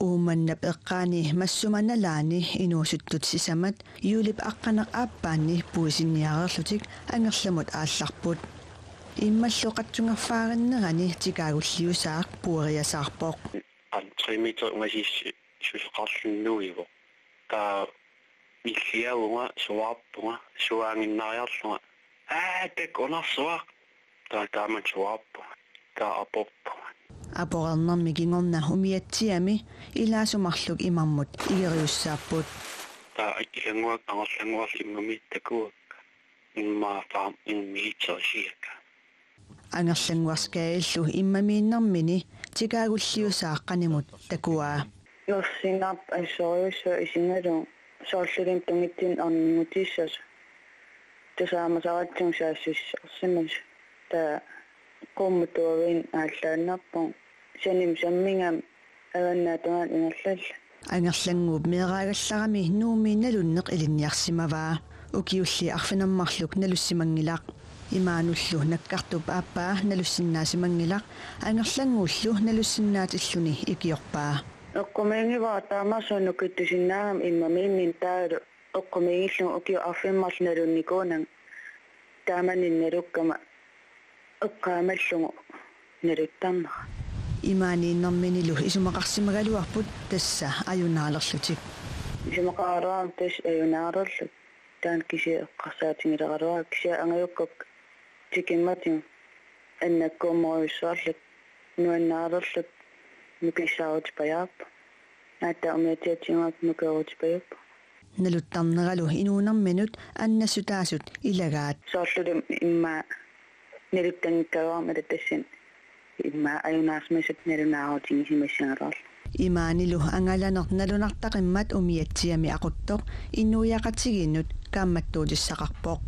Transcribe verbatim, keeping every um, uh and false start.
Uummannap eqqaani Massuma nalaani inuusuttut sisamat juulip aqqaneq-aappaanni puisinniareerlutik Angerlamut aallarput. Immallu qatsungerfaarinnerani tikaagulliusaaq pueriasaarpoq. Qan tre meter ungasissi susoqarlunnuivoq. Taava illiavunga suaarpunga, suaannginnariarlunga: "Aa, takunnarsuaq!" Taava taamatut suaarpunga. Taava aporpunga. Aporeernermi kingorna umiatsiami ilaasut marluk imarmut igeriussaapput. Taava ilannguakka angerlannguarlu immamiit takuakka. Immaqa faam immiitserisiakka. Angerlannguarskaallu immamiinnermini tikaagulliusaaq qanimut takuaa. Nersinnarp assorujussuaq isigalugu soorlulimi tungitsinni ornigutissasoq. Tusaamasaratsigu saassussisarsimasoq. Taava qummut tuaviinnut aallaannarpunga. Sanimut sammingami avannaata tungaanut ingerlallugu. Angerlannguup meeraagallarami Nuummi nalunneq ilinniarsimavaa. Ukiulli arfineq-marluk nalussimanngilaq. Imaanullu nakkartup aappaa nalussinnaasimanngilaq, Angerlannguullu nalussinnaatilluni ikiorpaa. Eqqumiigivara taamaasilluni nukittusinnaagami immamiinninni taavalu eqqumiigillugu ukiut arfineq-marluk nalunnikuunanga. Taamani nalukkama eqqaamallugu naluttarnera. Imaaniinnerminilu isumaqarsimagaluarput tassa ajunaalerlutik. Isumaqaraluarama tassa ajunaalerlutik. Taanna kisiat eqqarsaatigileralua kisiat angajukkakka tikimmatigut annakkuummerujussuarlutik nuannaalerlutik nukissaarutipajaarput. Aatsaat umiatsiatsinnguakka nukeerutipajaarput. Naluttarneralu inuunerminut annassutaasut ilagaat. Soorlulimi immaqa naluttanngikkaluarmata tassani immaqa ajunaarsimasut nalunaarutigisimassagaluarlugit. Imaanilu angalaneq nalunartaqimmat umiatsiami aquttoq inuiaqatigiinnut kaammattuutissaqarpoq.